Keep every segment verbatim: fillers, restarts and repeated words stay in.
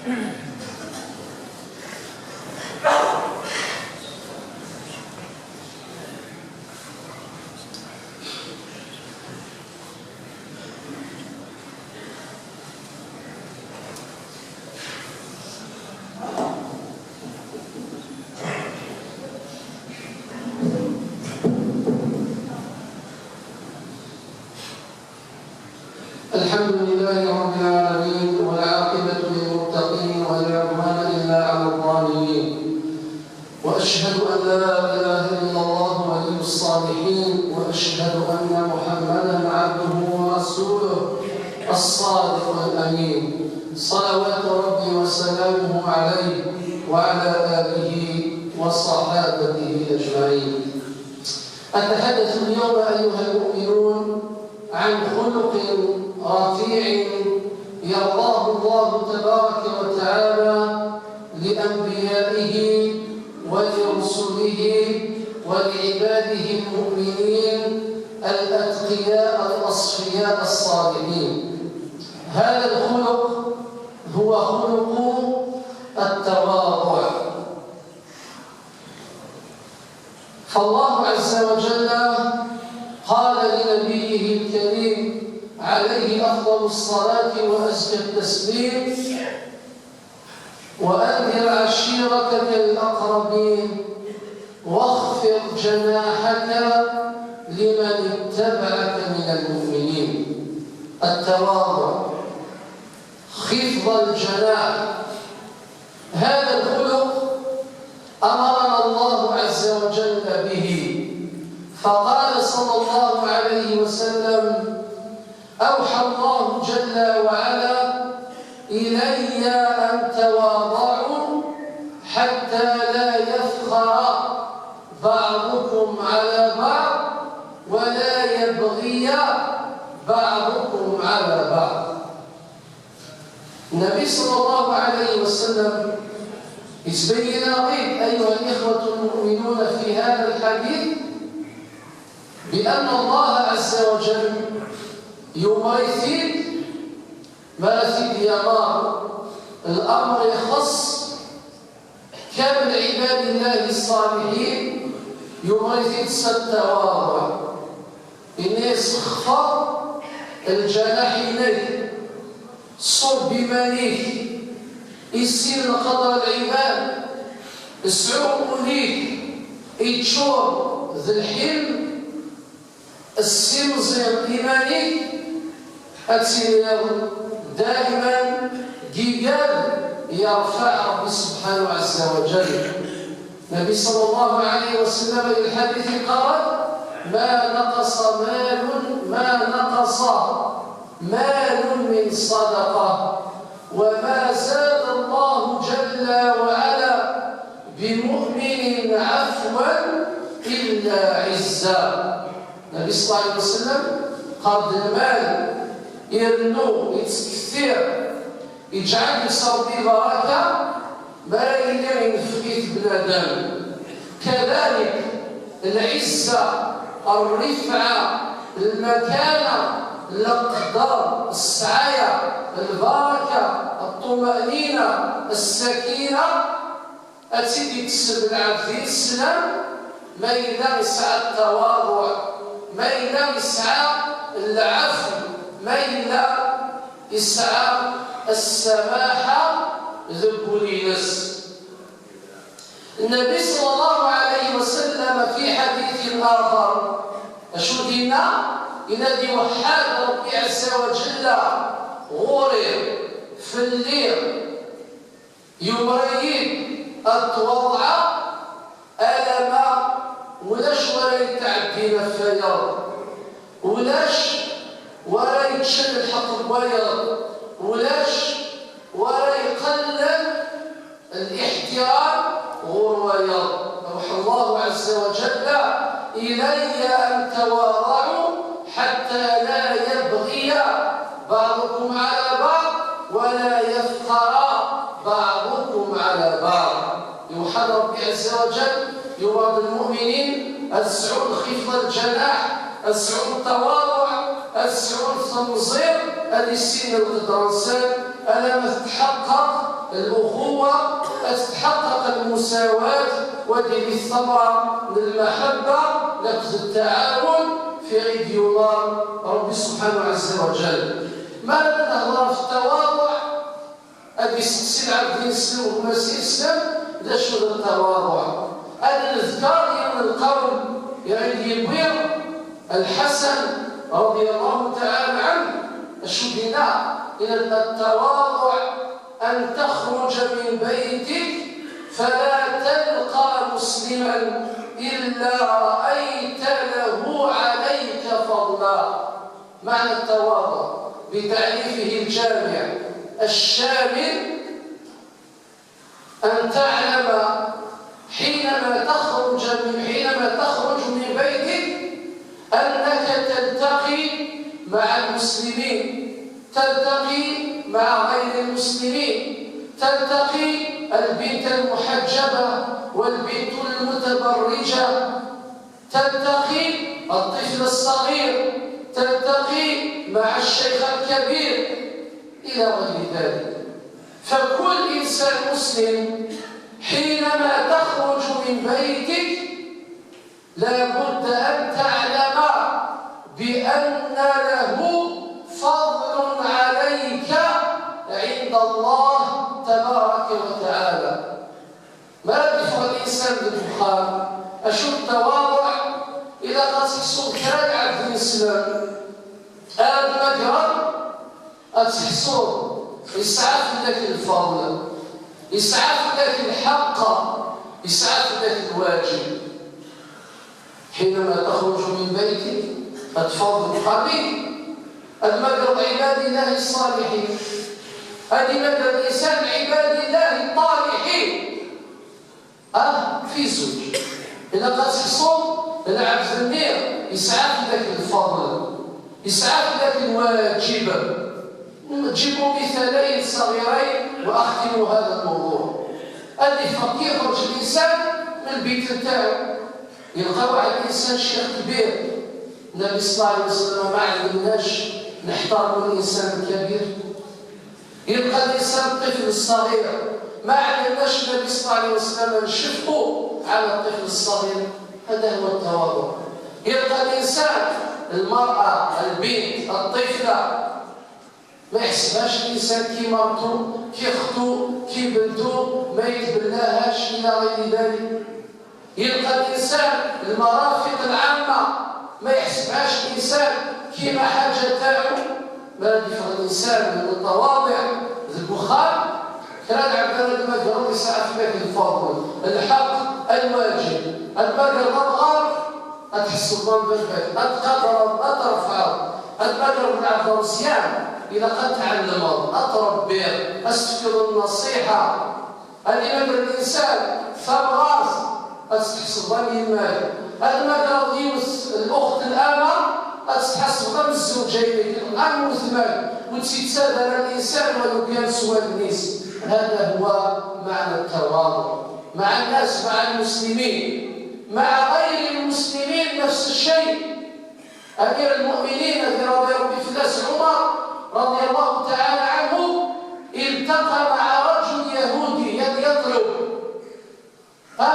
الحمد لله رب العالمين، والعاقبة للمتقين، ولا عدوان إلا على الظالمين. وأشهد أن لا إله إلا الله ولي الصالحين، وأشهد أن محمدا عبده ورسوله الصادق الأمين، صلوات ربي وسلامه عليه وعلى آله وصحابته أجمعين. أتحدث اليوم أيها المؤمنون عن خلق رفيع يرضاه الله تبارك وتعالى لأنبيائه ولرسله ولعباده المؤمنين الأتقياء الأصفياء الصالحين. هذا الخلق هو خلق التواضع. فالله عز وجل قال لنبيه الكريم عليه أفضل الصلاة وأزكى التسليم: "وأنذر عشيرتك الأقربين واخفض جناحك لمن اتبعك من المؤمنين". التواضع، خفض الجناح، هذا الخلق أمرنا الله عز وجل به، فقال صلى الله عليه وسلم: "أوحى الله جل وعلا إلي أن تواضعوا حتى لا يفخر بعضكم على بعض ولا يبغي بعضكم على بعض". النبي صلى الله عليه وسلم يتبين لنا، أيها الإخوة المؤمنون، في هذا الحديث بأن الله عز وجل يمرث ما رثد يمار الأمر يخص كامل عباد الله الصالحين، يمرث التواضع. إني سخفض الجناح إليك، صب بماليك، يسير القدر العباد، سعو ليك، يتشور ذا الحلم، السمزم إيمانيك، أتسير دائما قيقال يرفع ربي سبحانه عز وجل. النبي صلى الله عليه وسلم في الحديث قال: "ما نقص مال، ما نقص مال من صدقة، وما زاد الله جل وعلا بمؤمن عفوا إلا عزا". النبي صلى الله عليه وسلم قال: المال يرنو يتكثر، يجعل يصاب بركة، ما يلي ينفقيت بنادم. كذلك العزة، الرفعة، المكانة، القدر، السعاية، البركة، الطمأنينة، السكينة، أتيدي تسب العبد السلام، ما إلا يسعى التواضع، ما إلا يسعى العفو، ما إلا يسعى السماحة ذو الناس. النبي صلى الله عليه وسلم في حديث آخر، أشو دينا؟ إن دي وحاد ربي عز وجل غوري في الليل يمريد التواضع، ألا ما ولاش ورا يتعدينا في اليوم، ولاش ورا يتشل الحق بوايض، ولاش ورا يقلل الاحترام غروايا. أوحى الله عز وجل إلي أن تواضعوا حتى لا يبغي بعضكم على بعض ولا يفخر بعضكم على بعض. يوحى ربي عز وجل يوعد المؤمنين أن تسعوا خفض الجناح، أن تسعوا التواضع، ad sɛun temẓi, ad issinen lqedr-nsen, alamma tetḥeqqeq lxuwa, ad tetḥeqqeq lmusawat, wa d-ili ttamra n lmaḥebba akked ttaɛawun fi ɣid yuḍan Ṛebbi subḥanahu ɛazza wa jall. Ma ara nehḍer ɣef ttawaḍuɛ, ad d-isteqsi lɛebd ineslem, gma-s ineslem, d acu d ttawaḍuɛ? Ad d-nezker yiwen n lqawl i ɣ-d-yewwi Lḥasan رضي الله تعالى عنه, acu d-yenna? Yenna: التواضع أن تخرج من بيتك فلا تلقى مسلما إلا رأيت له عليك فضلا. معنى التواضع بتعريفه الجامع الشامل أن تعلم حينما تخرج من، حينما تخرج من بيتك أنك تلتقي مع المسلمين، تلتقي مع غير المسلمين، تلتقي البنت المحجبة والبنت المتبرجة، تلتقي الطفل الصغير، تلتقي مع الشيخ الكبير، إلى غير ذلك. فكل إنسان مسلم حينما تخرج من بيتك لا بد أن تعلم بأن له فضل عليك عند الله تبارك وتعالى. Ma ara d-iffeɣ linsan deg uxxam, acu d ttawaḍuɛ? Ilaq ad teḥṣuḍ kra n lɛebd ineslem ara d-magreḍ, ad teḥṣuḍ yesɛa fell-ak lfeḍl, yesɛa fell-ak lḥeqq, yesɛa fell-ak lwaǧeb. حينما تخرج من بيتك, ad teffɣeḍ deg uxxam-ik, ad tmagreḍ عباد الله الصالحين. Ad imager linsan عباد الله الطالحين. Ah, fi zuǧ. Ilaq ad teḥṣuḍ lɛebd-nni yesɛa fell-ak lfeḍl, yesɛa fell-ak lwaǧib. نجيب مثالين صغيرين وأختم هذا الموضوع. Ad iffeɣ, ad ixreǧ linsan min lbeyt ntaɛu. Yelqa waḥed linsan ccix kbir. Nnabi صلى الله عليه وسلم ma ɛellemnac neḥtarem linsan lkabir. Yelqa linsan ṭṭifl ṣṣaɣir. Ma ɛellemnac nnabi صلى الله عليه وسلم ncefqu ɛla ṭṭifl ṣṣaɣir. هذا هو التواضع. Yelqa linsan, lmar'a, lbint, ṭṭifla, ma iḥsebhaac linsan ki martu, ki xtu, ki beldu, ma itbellahaac, ila ɣayri dalik. Yelqa linsan lmarafiq lɛamma, ma iḥsebhaac linsan ki maḥaǧa taɛu. Ma ara d-iffeɣ linsan n ttawaḍiɛ deg uxxam, kra n lɛebd ara d-tmagreḍ yesɛa fell-ak lfeḍl, lḥeqq, lwaǧib. Ad tmagreḍ amɣar, ad tḥesbeḍ am baba-k, ad tqadreḍ, ad trefɛeḍ. Ad tmagreḍ lɛebd ameẓyan, ilaq ad tɛellmeḍ, ad tṛebbiḍ, ad s-tefkeḍ nnaṣiḥa. Ad imager linsan tamɣart, ad tt-tḥesbeḍ am yemma-k. Ad tmagreḍ yiwet n lwext n ama, ad tt-tḥesbeḍ am zzewǧa-inek, am weltma-k. Ur tt-yettader ara linsan walu kan s wallen-is. هذا هو معنى التواضع مع الناس، مع المسلمين، مع غير المسلمين نفس الشيء. أمير المؤمنين, ad irḍi Ṛebbi fell-as, Ɛumer رضي الله تعالى عنه, التقى مع رجل يهودي يطلب. ها؟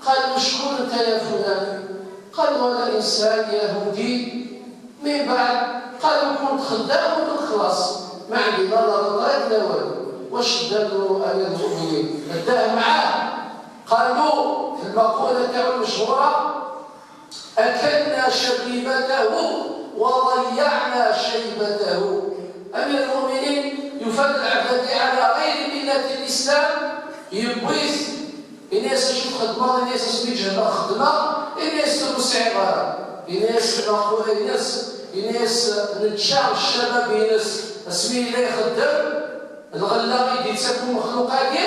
قال له: شكون أنت يا فلان؟ قال له: أنا إنسان يهودي. من بعد قال له: كنت خدام وخلاص، ما عندي لا لا ريتريت لا والو. واش دار له أمير المؤمنين؟ داه معاه. قال له في المقولة تاعو المشهورة: أكلنا شبيبته وضيعنا شيبته. أمير المؤمنين, يفضل العبد على غير ملة الإسلام, yewwi-t, ini-as: "Acu txeddmeḍ?" Ini-as: "Asmi ǧehdeɣ xeddmeɣ." Ini-as: "Ur sɛiɣ ara." Ini-as: "Maqula." Ini-as, ini-as: "Nečča ccabab-ines asmi yella ixeddem." Lɣella i d-yettak umexluq-agi,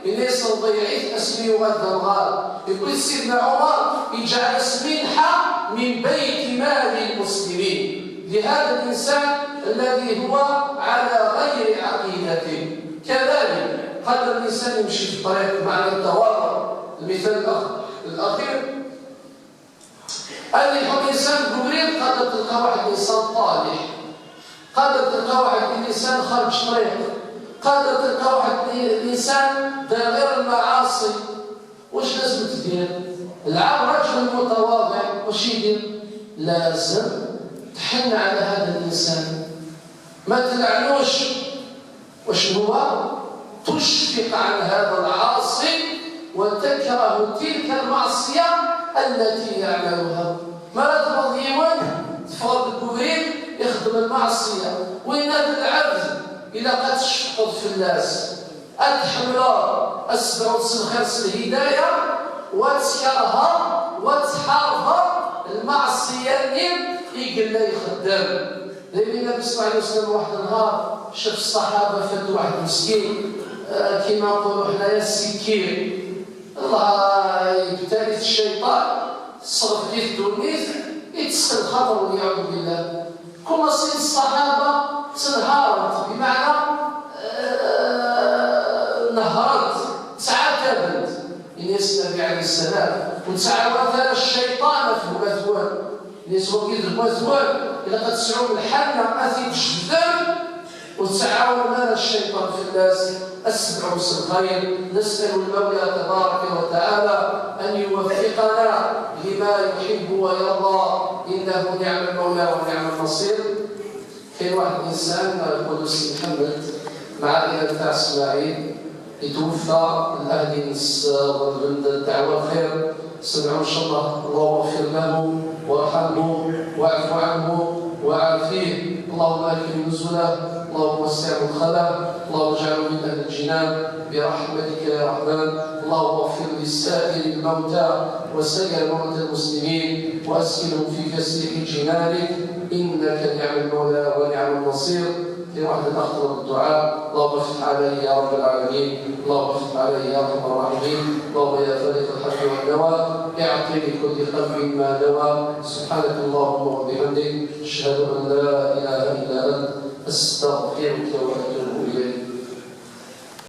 ini-as: "Nḍeyyeɛ-it asmi yuɣal d amɣar." Yewwi-t Sidna Ɛumer, yeǧɛel-as minḥa من بيت مال المسلمين لهذا الإنسان الذي هو على غير عقيدة. كذلك قدر الإنسان يمشي في الطريق مع التواضع. المثال الأخ-، الأخير، Ad yelḥu insan deg ubrid, qadr telqa waḥed n insan ṭalih, qadr telqa waḥed n insan xarǧ ṭṭriq, qadr telqa waḥed n insan dayr lmaɛaṣi. Wacu lazem tdir? العبرة المتواضع واش يدير؟ لازم تحن على هذا الإنسان، ما تلعنوش. واش هو؟ تشفق عن هذا العاصي وتكره تلك المعصية التي يعملها. ما لا تبغض يوان تفرض الكبرين يخدم المعصية، وين هذا العبد إلا قد تشفق في الناس، أتحمل أسبع سنخرس الهداية وتكرها وتحاربها المعصية اللي يقول لها يخدم. لأن النبي صلى الله عليه وسلم واحد النهار شاف الصحابة فات واحد مسكين، آه، كيما نقولوا حنايا السكين، الله يبتلي الشيطان، تصرف ليه الدنيا، يتسخن خاطر والعياذ بالله. كما سين الصحابة تنهارت، بمعنى، آه، نهرت، تعاتبت. إن النبي عليه السلام وتعاوت الشيطان في المثوان. Nis wagi d lwazwan, ilaq ad tesɛum lḥanna ad t-id-tjebdem, ur tettɛawanem ara cciṭan fell-as, ad s-tedɛum s lxayr. نسأل المولى تبارك وتعالى أن يوفقنا لما يحب ويرضى، إنه نعم المولى ونعم النصير. كاين واحد الإنسان يقول سي محمد مع العائلة تاع إسماعيل، يتوفى الأهل ينس والبلد الدعوة الخير. سمعوا إن شاء الله، اللهم اغفر له وارحمه واعف عنه وعافيه، اللهم أكرم نزله، اللهم وسع مدخله، اللهم اجعله من أهل الجنان برحمتك يا رحمن. اللهم اغفر لسائر الموتى وسائر موتى المسلمين وأسكنهم في فسيح جنانك، إنك نعم المولى ونعم النصير. كاين واحد الأخ طلب الدعاء، اللهم افتح عليه يا رب العالمين، اللهم افتح عليه يا أرحم الراحمين، اللهم يا فارق الحب والنوى، اعط لكل قلب ما نوى. سبحانك اللهم وبحمدك، أشهد أن لا إله إلا أنت، أستغفرك وأتوب